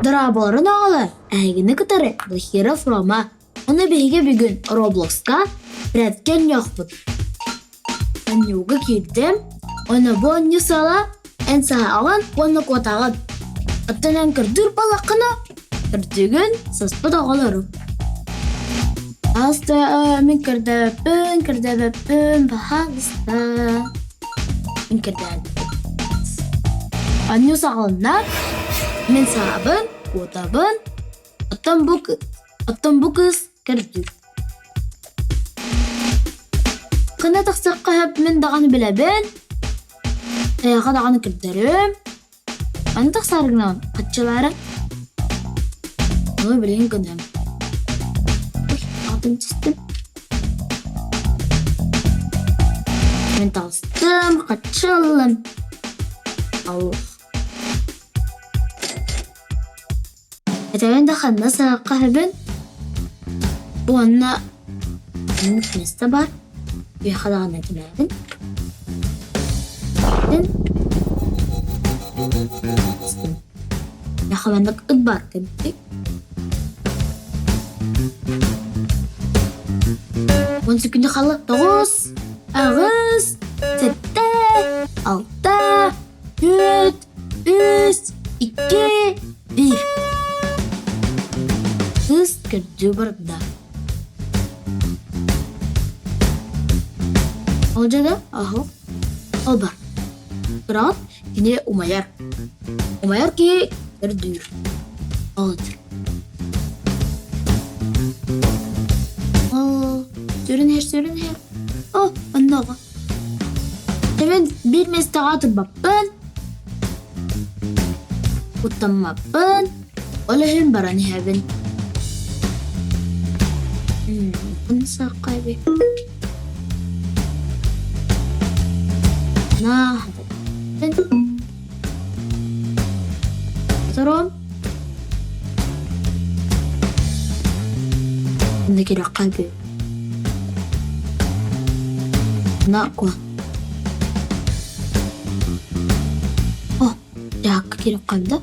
Дорооболорун оҕолор, эһигини кытары Блохиров Рома Ону биһиги бүгүн Роблокска прятки оонньуохпут. Оонньууга киирдим, уонна бу оонньуу сыала эн саһаҕын уонна куотаҕын. Оттон эн көрдүүр буоллаххына, көрдүүгүн сыспыт оҕолору. Аста мин көрдөөбөппүн, көрдөөбөппүн, баһаалыста. Мин көрдөөбөппүн. Оонньуу саҕаланна, мин саҕабын, куотабын, Оттон бу, оттон бу кыыс көрдүүр. Ханна тахсыахха сөп мин даҕаны билэбин. Эйиэхэ даҕаны көрдөрүөм. Аны тахсаары гынаҕын, хаччылаары. Ону билигин гыныам. Ой, атын түстүм. Мин таҕыстым, хаччы ыллым. Ал Этэбин да ханна саҕахха сөбүн уонна оннук миэстэ баар, үөхэ даҕаны этимээбин. Миэхэ маннык ыт баар кэлбитий. Уон секунда хаалла. Тоҕус, аҕыс, сэттэ, алта, түөрт, Үс, икки, биир. Кыыс көрдүү барда. Ол дьоно аһыл ол бар. Кыраҕыт кини умайар. Умайар киһи көрдүүр. Ол этэр. Оо, сүрүн иһэр, сүрүн иһэр. О, оннооҕо. Мин биир миэстэҕэ турбаппын, куттаммаппын, ол иһин баран иһэбин. Сотору кириэххэ На ко. О, дьаакка кириэххэ да?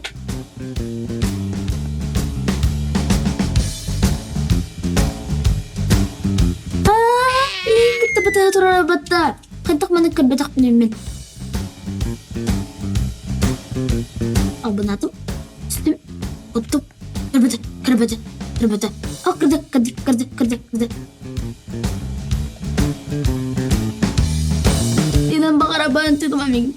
Илиим кытта батыһа турар батта. Хайдах маннык көрбөтөхпүн мин. Албынатым. Түстүм. Оттук. Кырбыты, кырбыты, кырбыты. О, кырды, кырды, кырды, кырды, кырды. Инан баҕарабын тутума мин.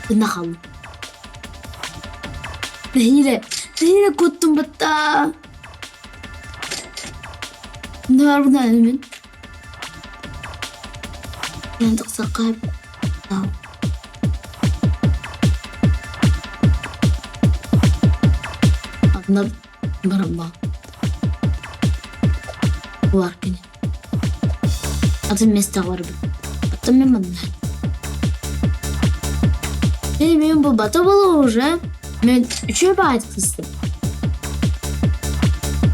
Гына хааллым. Нэһиилэ, нэһиилэ куттум батта. Наарбына мин. Тахсахха Онно барамма Улар кини. Атын миэстэҕэ барбыт. Оттон мин манна. Эй, мин булбата буолуо уже. Мин үчүгэй баҕайытык сыстым.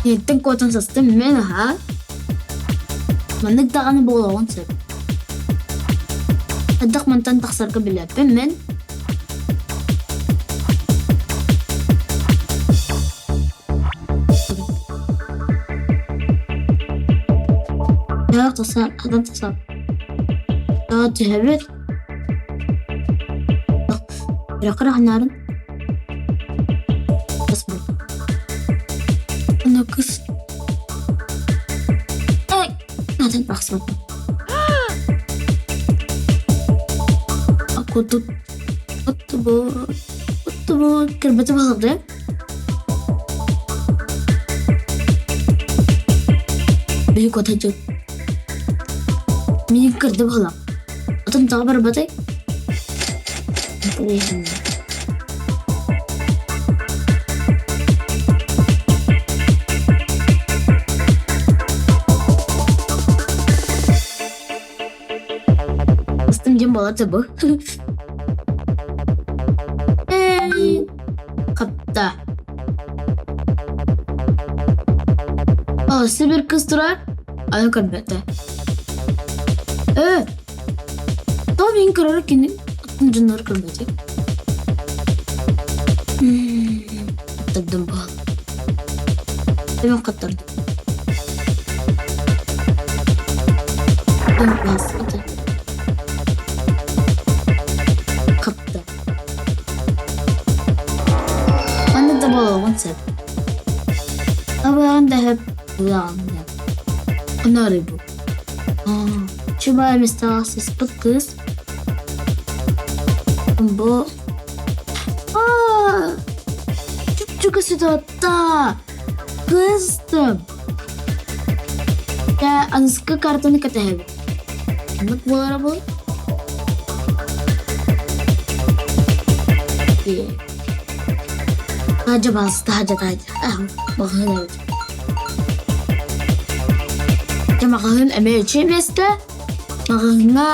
Киниттэн куотан сыстым мин аһаа. Маннык даҕаны буолуоҕун сөп. Хайдах мантан тахсарга билэппин мин. Тахсар, хатан тахсар. Түһэбит. Үрэххэ ханаарын. Аны кыс Атын тахсыбаппын. Кутут оттубут оттубут кырбаты баһылды. Биһи котачы. Мин кырды баһылам. Отон тоҕо барбатай? Ыстым диэн буолар да бу. Эй, хапта. Өссө бир кыз турар, аны көрбөтө. Э, тоҕо? мин көрөр кини атын дьоннор көрбөтүм. Хаттардым баал. Hemen хаттардым. Баспыта. Хапта. Манна да буолуоҕун сөп. Абыаҕын да сөп, булаҕын да. Онору бу. Чубай местаҕа сыспыт кыыс бу чуп-чугас сытыатта кыыстым Дьэ аныскы картаны кэтэһэбит Оннук буолара буолуо Таһырдьа баҕас таһырдьа таһырдьа маҕаһыын эбит Дьэ маҕаһыын эмиэ үчүгэй миэстэ Маҕаһыыҥҥа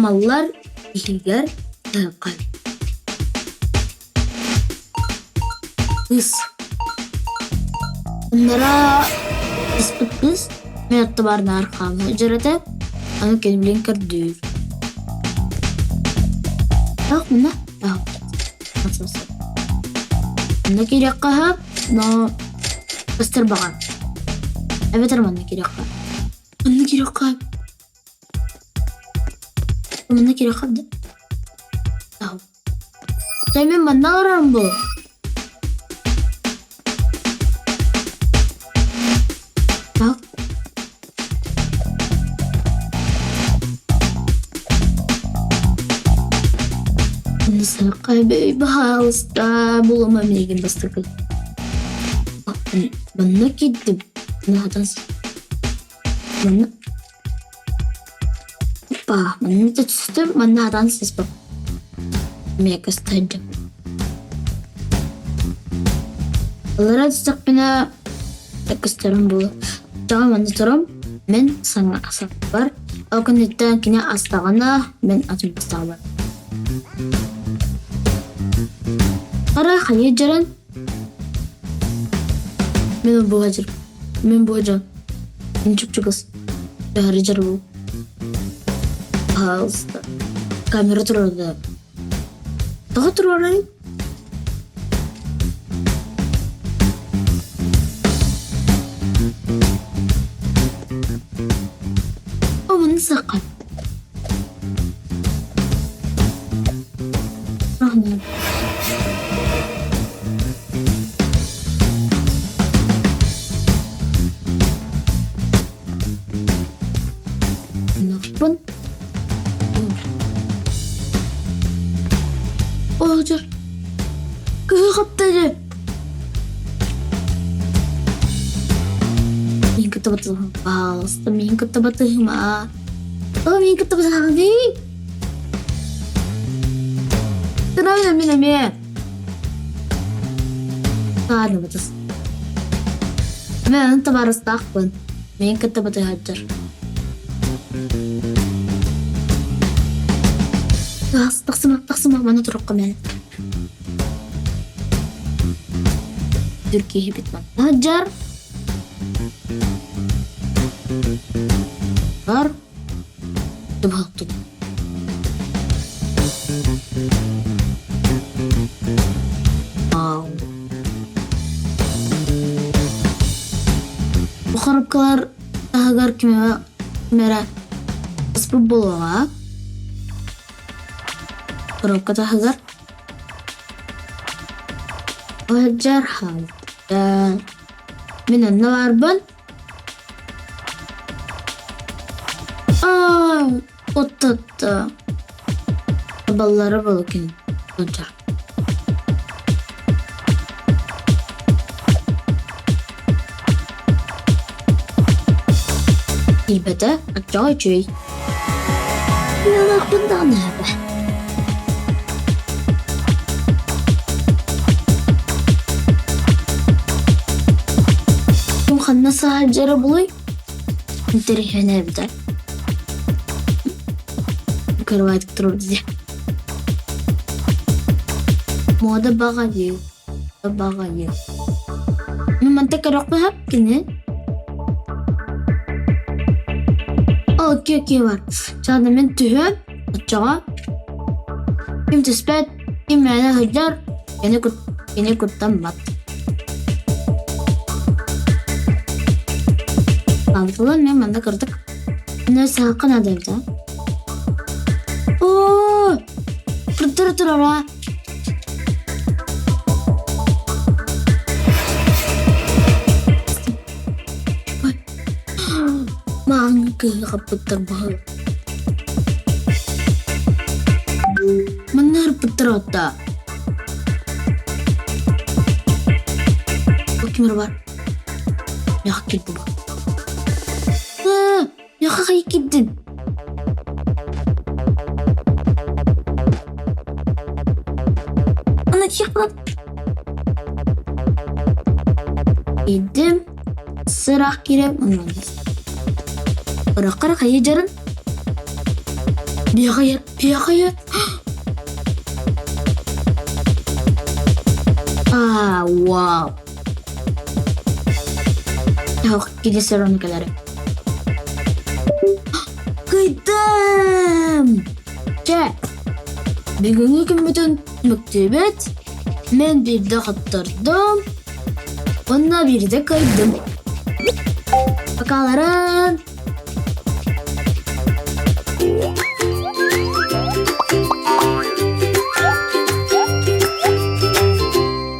маллар иһигэр таһырҕа Кыыс Ыннара ыспыт кыыс мин аттыбар наар хаама сылдьар этэ, аны кинилиин көрдүүр. Таах мына Манна киириэххэ сөп, но быстарбаҕа. Эбэтэр манна киириэххэ. Манна киириэххэ Манна киириэххэ да. Дьэ мин манна олорорум буолуо. Так. Баһаалыста булума миигин бастакы. Манна киирдим. Наһатан Манна Опа, манна түстүм, манна хатан сыспап. Эмиэ көстөрдүм. Ылара түстэхпинэ көстөрүм буолуо. Тоҕо манна турам, мин саҥа саппар, ол кэнниттэн кини астаҕына, мин атын астаҕына. Ара хайыы дьаран Мин буһа Мин буһа Мин чуп-чугас. Бары дьарбыл. Пожалуйста. Камера турарда. Тоҕо турарай? О, маны саққа. Рахмет. Нохпун. Оҕочор кыһы хаптары. Мин кытта батыһым. Пожалуйста, мин кытта батыһыма. О, мин кытта батыһаҕыный. Тырайым мин эмиэ. Ладно, батыс. Мен аны табаарыстаахпын. Мин кытта батыһааччар. Тахсыма, тахсыма, маны турукка мэн. Түркиһибит манна Бар. Тубахтун. Вау. Бу коробкалар таһыгар кимэрэ аспыт буолуоҕа. Коробка таһыгар Оһдьар хаалта. Мин онно баарбын. Аа, оттотто. Баллары болукин. Оджар. Билбэтэ, оччоҕо үчүгэй. Ыалаахпын даҕаны эбэ. Ханна саһардьара булуй? Интэриэһинэйбитэ. Кровать турар дии. Мода баҕайы, баҕайы. Манта көрөхпө кини. Окей, окей бар. Чаана мен түһүөм. Оччоҕо. Ким түспэт, ким мээнэ сылдьар, кини, кини куттаммат. Алтылан мен манна кырдык. Мына саакка наада эбит аа. Оо, туртура турара. Маҥ кыһы хаппыттар баһы. Манна ырпыттар отта. Кимир бар. Яха кирди бу. Яха хайы кирдин. Ана тихо. Кирдим. Сырах киирэн Ыраххара хайа дьарын? Биэхэйэ, биэхэйэ. Аа, вау. Ох, киһи сыраны кэлэрэ. Кыйдым! Чэ, бүгүҥҥү күммүтүн түмүктүүбүт. Мин биирдэ хоттордум, уонна биирдэ кыайдым. Пока-ларын!